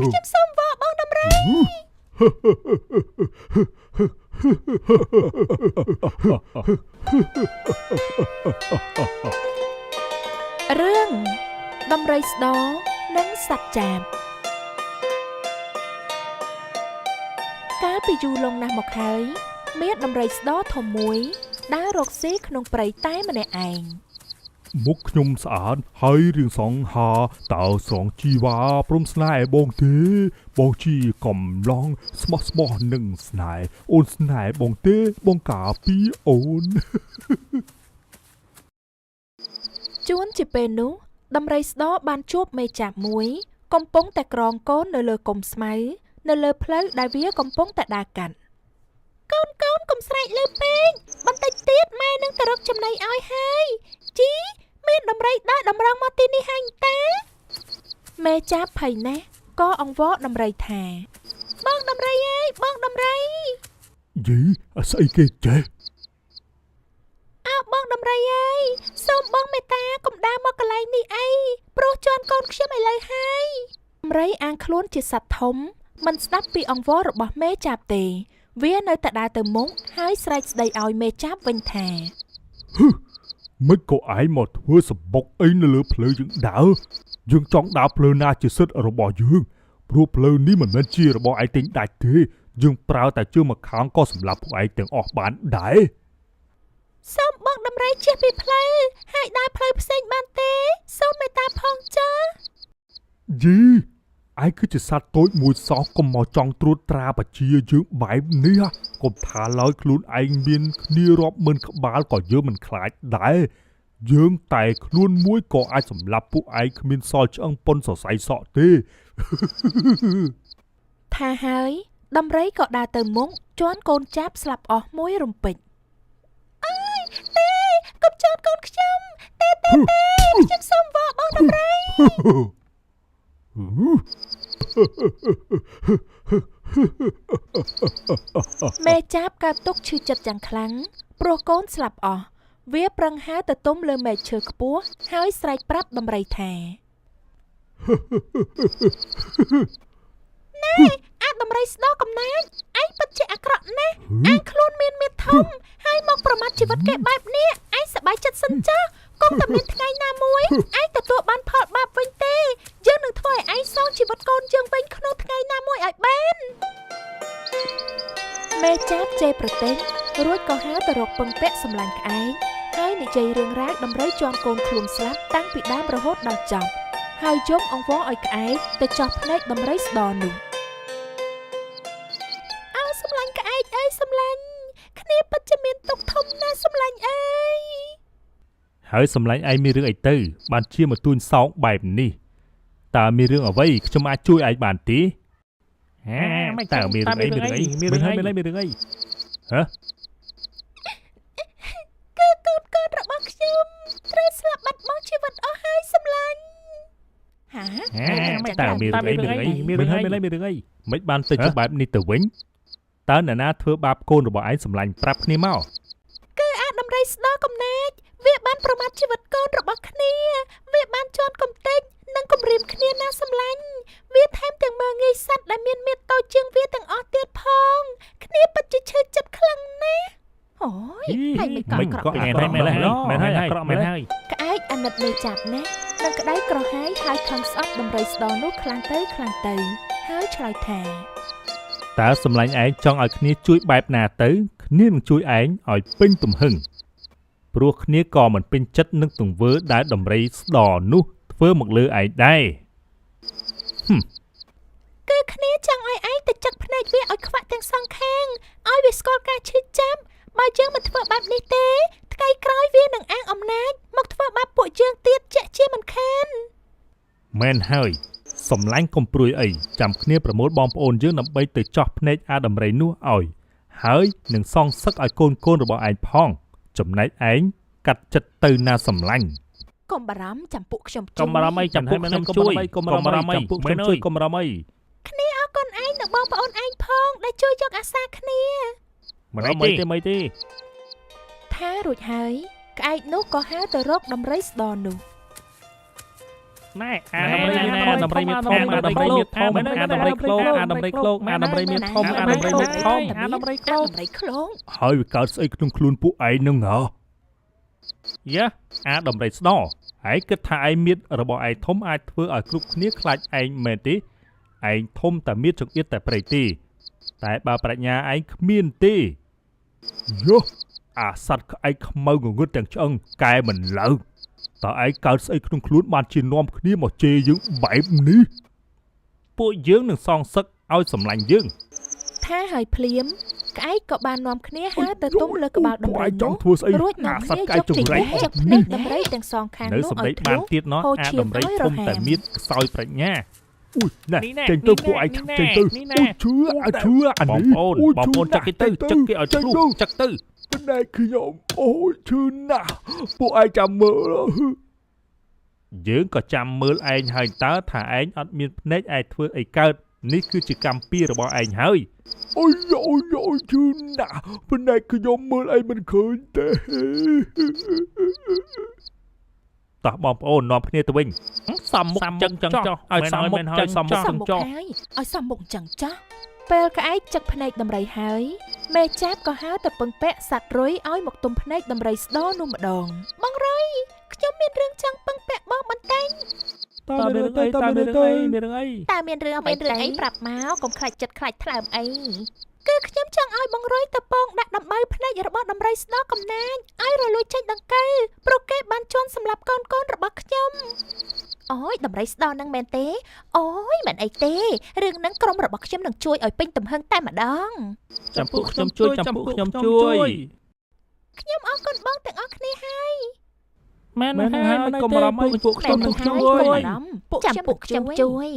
ខ្ញុំសូមវល់បងដំរី រឿងដំរីស្ដនិងសត្វចាបកាលពីយូរលង់ណាស់មកហើយ មានដំរីស្ដធំមួយដើររកស៊ីក្នុងព្រៃតែម្នាក់ឯង មុខខ្ញុំស្អាតហើយរឿងសង្ហាតើស្រងជីវ៉ាព្រមស្នេហ៍បងទេបងជាកំឡងស្មោះស្មោះនឹងស្នេហ៍អូនស្នេហ៍បងទេបងកាពីអូន ជួនជាពេលនោះដំរីស្ដបានជួបមេចាបមួយ កំពុងតែក្រងកូននៅលើគុំស្មៅនៅលើផ្លូវដែលវាកំពុងតែដើរកាត់កូនកូនកុំស្រែកលើពេកបន្តិចទៀតម៉ែនឹងទៅរកចំណីឲ្យហើយជីមានដំរីដើរតម្រង់មកទីនេះហើយតាមេចាបភ័យណាស់ក៏អង្វរដំរីថាបងដំរីអើយបងដំរី យីស្អីគេចេះ អើបងដំរីអើយសូមបងមេត្តាកុំដើរមកកន្លែងនេះអីព្រោះជន់កូនខ្ញុំឥឡូវហើយដំរីអាងខ្លួនជាសត្វធំមិនស្ដាប់ពីអង្វររបស់មេចាបទេ វានៅតែដើរទៅមុខហើយស្រែកស្ដីឲ្យមេចាបវិញថា មិនក៏ឯងមកធ្វើសម្បុកអីនៅលើផ្លូវយើងដើរយើងចង់ដើរផ្លូវណាជាសិទ្ធិរបស់យើងព្រោះផ្លូវនេះមិនមែនជារបស់ឯងទិញដាច់ទេយើងប្រើតែជើងមកខាងក៏សម្លាប់ពួកឯងទាំងអស់បានដែរ សូមបងដំរីជិះពីផ្លូវហើយដើរផ្លូវផ្សេងបានទេសូមមេត្តាផងចា៎ យីឯងគឺជាសត្វតូចមួយសោះកុំមកចង់ត្រួតត្រាបជាយើងបែបនេះហ៎កុំថាឡើយខ្លួនឯងមានគ្នារាប់ម៉ឺនក្បាលក៏យើងមិនខ្លាចដែរយើងតែខ្លួនមួយក៏អាចសម្លាប់ពួកឯងគ្មានសល់ឆ្អឹងប៉ុនសរសៃសក់ទេ ថាហើយដំរីក៏ដើរទៅមុខជន់កូនចាបស្លាប់អស់មួយរំពេចអើយទេកុំជន់កូនខ្ញុំទេទេទេខ្ញុំសូមវល់បងដំរី មេចាបកើតទុកឈឺចិត្តយ៉ាងខ្លាំងព្រោះកូនស្លាប់អស់វាប្រឹងហើរទៅទុំលើមែកឈើខ្ពស់ហើយស្រែកប្រាប់ដំរីថាណែអាដំរីស្ដោកំណាចឯងពិតជាអាក្រក់ណាស់អាងខ្លួនមានមាឌធំហើយមកប្រមាថជីវិតគេបែបនេះឯងសប្បាយចិត្តសិនចាស់កុំតែមានថ្ងៃណាមួយឯងទទួលបានផលបាបវិញទេយើងនឹងធ្វើឲ្យឯងសងជីវិតកូនយើងវិញក្នុងថ្ងៃណាមួយឲ្យបាន មេចាបជេរប្រទេសរួចក៏ហើរទៅរកពឹងពាក់សម្លាញ់ក្អែកហើយនិយាយរឿងរ៉ាវដំរីជាន់កូនខ្លួនស្លាប់តាំងពីដើមរហូតដល់ចប់ហើយយំអង្វរឲ្យក្អែកទៅចោះភ្នែកដំរីស្ដនោះអើសម្លាញ់ក្អែកអើយសម្លាញ់គ្នាពិតជាមានទុកធំណាស់សម្លាញ់អើយ ហើយសម្លាញ់ឯងមានរឿងអីទៅ បានជាមកទួញសោកបែបនេះតើមានរឿងអ្វីខ្ញុំអាចជួយឯងបានទេ ហាមិន តើមានរឿងអីមានរឿងអី មានរឿងអី មានរឿងអីមានរឿងអីហ៎ គឺកូនកូនរបស់ខ្ញុំត្រូវស្លាប់បាត់បង់ជីវិតអស់ហើយសម្លាញ់ហា ហាមិន តើមានរឿងអីមានរឿងអី មានរឿងអី មានរឿងអីមានរឿងអីមិនបានទៅជាបែបនេះទៅវិញតើអ្នកណាធ្វើបាបកូនរបស់ឯងសម្លាញ់ប្រាប់គ្នាមក គឺអាដំរីស្ដោកំណាចវាបានប្រមាថជីវិតកូនរបស់គ្នាវាបានជន់កំទេចនិងគំរាមគ្នាណាសម្លាញ់វាថែមទាំងមើលងាយសត្វដែលមានមាឌតូចជាងវាទាំងអស់ទៀតផងគ្នាពិតជាឈឺចិត្តខ្លាំងណាស់អូយហើយមិនក៏ មិន អាក្រក់ ក៏អាក្រក់ មែន ម្ល៉េះ ហើយ មែនហើយអាក្រក់ មែន មែនហើយ ហើយ ក្អែកអាណិតមេចាប់ណាស់និងក្តៅក្រហាយហើយខឹងស្អប់ដំរីស្ដោនោះខ្លាំងទៅខ្លាំងទៅហើយឆ្លើយថា តើសម្លាញ់ឯងចង់ឲ្យគ្នាជួយបែបណាទៅគ្នានឹងជួយឯងឲ្យពេញទំហឹងព្រោះគ្នាក៏មិនពេញចិត្តនឹងទង្វើដែលដំរីស្ដនោះធ្វើមកលើឯងដែរ គឺគ្នាចង់ឲ្យឯងទៅចឹកភ្នែកវាឲ្យខ្វាក់ទាំងសងខាងឲ្យវាស្គាល់ការឈឺចាប់បើយើងមិនធ្វើបែបនេះទេថ្ងៃក្រោយវានឹងអាងអំណាចមកធ្វើបាបពួកយើងទៀតជាក់ជាមិនខាន មែនហើយសម្លាញ់កុំព្រួយអីចាំគ្នាប្រមូលបងប្អូនយើងដើម្បីទៅចោះភ្នែកអាដំរីនោះឲ្យហើយនឹងសងសឹកឲ្យកូនកូនរបស់ឯងផង ចំណែកឯងកាត់ចិត្តទៅណាសម្លាញ់ កុំបារម្ភចាំពួកខ្ញុំ កុំបារម្ភអីចាំពួកខ្ញុំជួយកុំបារម្ភអីចាំពួកខ្ញុំជួយកុំបារម្ភអី គ្នាអរគុណឯងនិងបងប្អូនឯងផងដែលជួយយកអាសាគ្នា មិន អី អី ទេមិនទេ ថារួចហើយក្អែកនោះក៏ហើរទៅរកដំរីស្ដនោះ ណែអាដំរីមានអាដំរីមានធំអាដំរីមានធំអាដំរីឃ្លោកអាដំរីឃ្លោកអាដំរីមានធំអាដំរីមានធំអាដំរីឃ្លោក អាដំរីឃ្លោង ហើយវាកើតស្អីក្នុងខ្លួនពួកឯងនឹងហ៎យ៉ាអាដំរីស្ដឯងគិតថាឯងមានរបស់ឯងធំអាចធ្វើឲ្យគ្រប់គ្នាខ្លាចឯងមែនទេឯងធំតែមានចង្អៀតតែព្រៃទេតែបើប្រាជ្ញាឯងគ្មានទេយោអាសត្វក្អែកខ្មៅងងឹតទាំងឆ្អឹងកែមិនឡើងតើឯងកើតស្អីក្នុងខ្លួនបានជានាំគ្នាមកជេរយើងបែបនេះពួកយើងនឹងសងសឹកឲ្យសម្លាញ់យើង ថាហើយភ្លាមក្អែកក៏បាននាំគ្នាហើរទៅទុំលើក្បាលដំរី ពួកឯងច នោះ ង់ធ្វើស្អី រួចនាំ អាសត្ គ្នា វក្អែកច យកច ង្រៃអ ង្រេះចឹក ស់នេះ ភ្នែកដំរីទាំងសងខាង នៅ នោះ សម្ដីបាន ឲ្យធ្លុះ ទៀតណោះ ហូរឈាម អាដំរី ឲ្យ ធំ រហាម តែមានខ្សោយប្រាជ្ញាអូយណែ នេះណែ ចេញទៅពួកឯង នេះណែ ចេញទៅ នេះណែ អូយឈឺអាឈឺអា បង នេះ ប្អូន អូយ បងប្អូន ឈឺ ចឹកគេទៅ ណាស់ ចឹកគេឲ្យ ចេញ ធ្លុះ ទៅ ចឹកទៅ ភ្នែកខ្ញុំអូយឈឺណាស់ពួកឯងចាំមើលយើងក៏ចាំមើលឯងហើយតើថាឯងអត់មានភ្នែកឯងធ្វើអីកើតនេះគឺជាកម្មពីរបស់ឯងហើយអូយអូយអូយឈឺណាស់ភ្នែកខ្ញុំមើលឯងមិនឃើញទេតោះបងប្អូននាំគ្នាទៅវិញសំមុខចឹងចឹងចោះឲ្យសំមុខចឹងសំមុខ សំ ចឹងចោះ មុខហើយឲ្យសំមុខចឹងចាស់ពេលក្អែកចឹកភ្នែកដំរីហើយមេចាបក៏ហៅទៅពឹងពាក់សត្វរុយឲ្យមកទុំភ្នែកដំរីស្ដនោះម្ដងបងរុយខ្ញុំមានរឿងចង់ពឹងពាក់បងបន្តិច តើមានរឿងអីតើមានរឿងអីមានរឿងអី តើមានរឿងអ្វីរឿងអីប្រាប់មកកុំខ្លាចចិត្តខ្លាចថ្លើមអីគឺខ្ញុំចង់ឲ្យបងរុយទៅពងដាក់ដំបៅភ្នែករបស់ដំរីស្ដកំណាចឲ្យរលួយចេញដង្កូវព្រោះគេបានជន់សម្លាប់កូនកូនរបស់ខ្ញុំអូយដំរីស្ដនឹងមែនទេអូយមិនអីទេរឿងហ្នឹងក្រុមរបស់ខ្ញុំនឹងជួយឲ្យពេញទំហឹងតែម្ដង ចាំពួកខ្ញុំជួយចាំពួកខ្ញុំជួយ ខ្ញុំអរគុណបងទាំងអស់គ្នាហើយ មែនហើយកុំបារម្ភអីពួកខ្ញុំនឹងជួ ហើយកុំ យ បារម្ភពួកចាំពួកខ្ញុំជួយ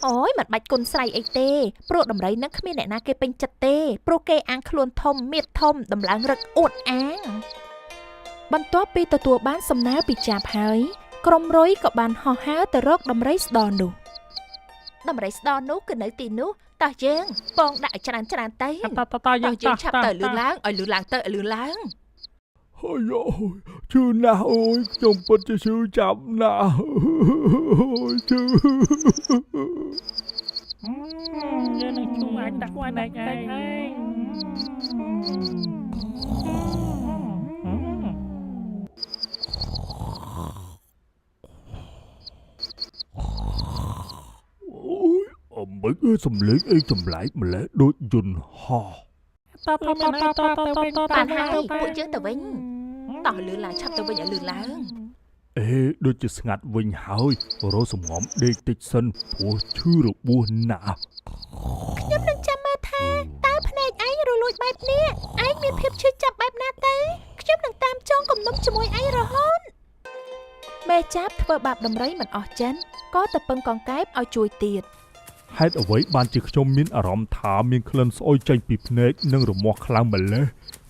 អូយមិនបាច់គុណស្រ័យអីទេព្រោះដំរីនឹងគ្មានអ្នកណាគេពេញចិត្តទេព្រោះគេអាងខ្លួនធំមៀតធំដំឡើងរឹកអួតអាងបន្ទាប់ពីទទួលបានសំណើពីចាបហើយក្រុមរុយក៏បានហោះហើរទៅរកដំរីស្ដនោះដំរីស្ដនោះគឺនៅទីនោះតោះយើងពងដាក់ឲ្យច្រើនច្រើនទៅ តតតយើង តោះយើងឆាប់ទៅលឿនឡើងឲ្យលឿនឡើងទៅឲ្យលឿនឡើង ហើយអូយឈឺណាស់អូយខ្ញុំពិតជាឈឺចាប់ណាស់អូយឈឺ យើងនឹងជួយអាចដាក់ឯងឯង អូយអមិចអើយសំលេងអីចម្លែកម្លេះដូចយន្តហោះ តតតតតតត បានហើយពួកយើងទៅវិញតោះលឿនឡើងឆាប់ទៅវិញឲ្យលឿនឡើង អេដូចជាស្ងាត់វិញហើយរកសំងំដេកតិចសិនព្រោះឈឺរបួសណាស់ ខ្ញុំនឹងចាំមើលថាតើភ្នែកឯងរលួចបែបនេះឯងមានភាពឈឺចាប់បែបណាទៅខ្ញុំនឹងតាមចងគំនុំជាមួយឯងរហូតមេចាប់ធ្វើបាបដំរីមិនអស់ចិនក៏ទៅពឹងកង្កែបឲ្យជួយទៀត ហេតុអ្វីបានជាខ្ញុំមានអារម្មណ៍ថាមានក្លិនស្អុយចេញពីភ្នែកនិងរមាស់ខ្លាំងម្ល៉េះ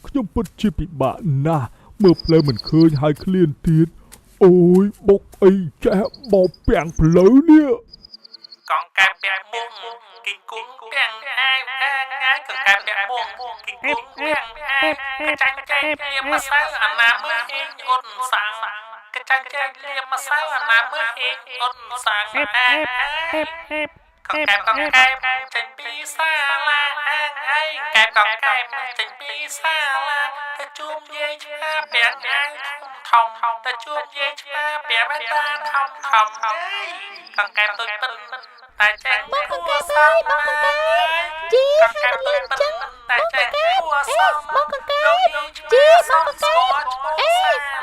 ខ្ញុំពិតជាពិបាកណាស់មើលផ្លូវមិនឃើញហើយឃ្លានទៀតអូយបុកអីចេះបោកពាំងផ្លូវនេះ កងកែពាក់មុងគីគង់ពាំងអាវអាងអាយកងកែពាក់មុងគីគង់ពាំងអាវកចាញ់ចែកលៀមម្សៅអាណាមើហេងអ៊ុនសាំងកចាញ់ចែកលៀមម្សៅអាណាមើហេងអ៊ុនសាំងអាកងកែបកងកែបចេញពីសាលាអាងឯងកែបកងកែបចេញពីសាលាទៅជួបយាយឆ្មាពាក់អាវធំធំទៅជួបយាយឆ្មាពាក់វ៉ែនតាធំធំអើយកងកែបទុយពិនតែចេះ បងកង្កែបអើយបងកង្កែបជីហើ កែ យមិនលឿនចឹង តែចេះគួ អេបងកង្កែបជីបងកង្កែបអេ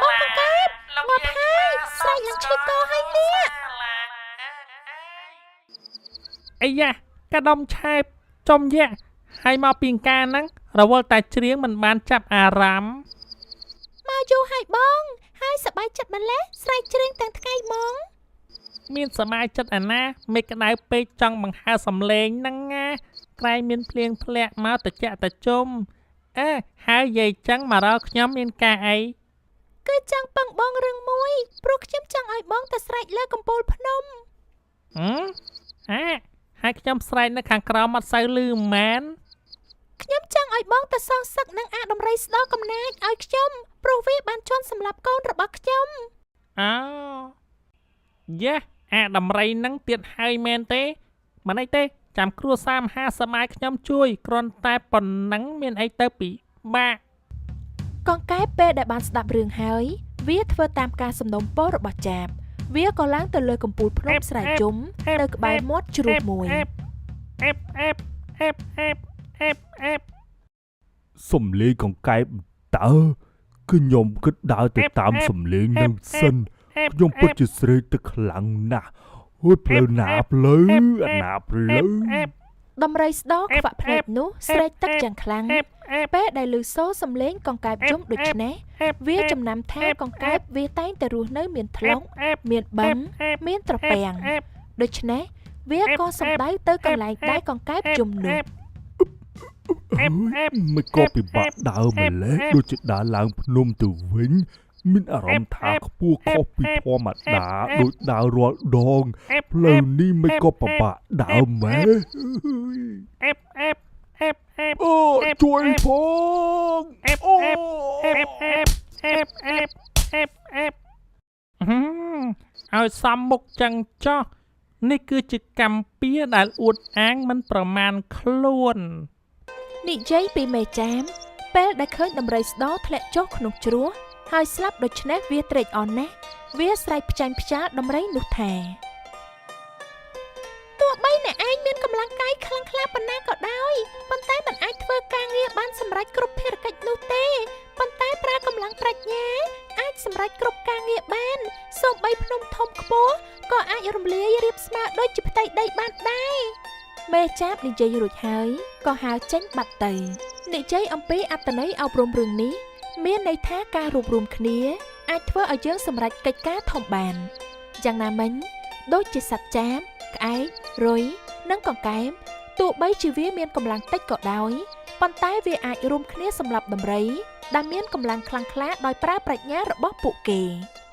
បងកង្កែបងាប់ហើយស្រែកឡើងឈឺកហើយនេះ អីយ៉ាកាដុំឆែបចំយៈហើយមកពីការហ្នឹងរវល់តែច្រៀងមិនបានចាប់អារម្មណ៍ មកយូរហើយបងហើយសប្បាយចិត្តម្ល៉េះស្រែកច្រៀងទាំងថ្ងៃហ្មង មានសមាចិត្តអាណាមេក្តៅពេកចង់បង្ហើសំឡេងហ្នឹងណាក្រែងមានភ្លៀងធ្លាក់មកតិចតិជុំអើហើយយាយចឹងមករកខ្ញុំមានការអី គឺចង់ពឹងបងរឿងមួយព្រោះខ្ញុំចង់ឲ្យបងទៅស្រែកលើកំពូលភ្នំ ហឹមអាហើយខ្ញុំស្រែកនៅខាងក្រោមអត់សូវឮមែន ខ្ញុំចង់ឲ្យបងទៅសងសឹកនឹងអាដំរីស្ដោកំណាចឲ្យខ្ញុំព្រោះវាបានជន់សម្លាប់កូនរបស់ខ្ញុំ អោ យ៉ាអាដំរីនឹងទៀតហើយមែនទេមិនអីទេចាំគ្រួសារមហាសម័យខ្ញុំជួយគ្រាន់តែប៉ុណ្ណឹងមានអីទៅពិបាក កង្កែបពេលដែលបានស្ដាប់រឿងហើយ វាធ្វើតាមការសំណូមពររបស់ចាប វាក៏ឡើងទៅលើកំពូលភ្នំស្រែជុំនៅក្បែរមាត់ជ្រោះមួយ អេបអេបអេបអេបអេបអេបអេប សំលេងកង្កែបតើខ្ញុំគិតដើរទៅតាមសំលេងនឹងសិនខ្ញុំពិតជាស្រេកទឹកខ្លាំងណាស់អូយផ្លូវណាផ្លូវអាណាផ្លូវ ដំរីស្ដោខ្វាក់ភ្នែកនោះស្រែកទឹកយ៉ាងខ្លាំង ពេលដែលឮសូរសំឡេងកង្កែបយំដូច្នេះ វាចំណាំថាកង្កែបវាតែងតែរស់នៅមានថ្លុកមានបឹងមានត្រពាំងដូច្នេះវាក៏សំដៅទៅកន្លែងដែលកង្កែបយំនោះ អើយមិនក៏ពិបាកដើរម្លេះដូចជាដើរឡើងភ្នំទៅវិញ មានអារម្មណ៍ថាខ្ពស់ខុសពីធម្មតាដូចដើររាល់ដងផ្លូវនេះមិនក៏ពិបាកដើរម៉េះ អេបអេបអេបអេប អូជួយផងអូ អេបអេបអេបអេបអេបអេបអេបឲ្យសំមុខចឹងចោះនេះគឺជាកម្មពៀដែលអួតអាងមិនប្រមាណខ្លួន និយាយពីមេចាម ពេលដែលឃើញដំរីស្ដោធ្លាក់ចុះក្នុងជ្រោះហើយស្លាប់ដូច្នេះវាត្រេកអរណាស់វាស្រែកផ្ចាញ់ផ្ចាលដំរីនោះថាទោះបីអ្នកឯងមានកម្លាំងកាយខ្លាំងក្លាប៉ុណ្ណាក៏ដោយប៉ុន្តែមិនអាចធ្វើការងារបានសម្រេចគ្រប់ភារកិច្ចនោះទេប៉ុន្តែប្រើកម្លាំងប្រាជ្ញាអាចសម្រេចគ្រប់ការងារបានសូម្បីភ្នំធំខ្ពស់ក៏អាចរំលាយរាបស្មើដូចជាផ្ទៃដីបានដែរមេចាបនិយាយរួចហើយក៏ហើរចេញបាត់ទៅនិយាយអំពីអត្តន័យអប់រំរឿងនេះមានន័យថាការរួបរวมគ្នាអាចធ្វើឲ្យយើងសម្រេចកិច្ចការធំបានយ៉ាងណាមិញដូចជាសត្វចាបក្អែករុយនិងកង្កែបទោះបីជាវាមានកម្លាំងតិចក៏ដោយប៉ុន្តែវាអាចរួមគ្នាសម្លាប់ដំរីដែលមានកម្លាំងខ្លាំងក្លាដោយប្រើប្រាជ្ញារបស់ពួកគេ។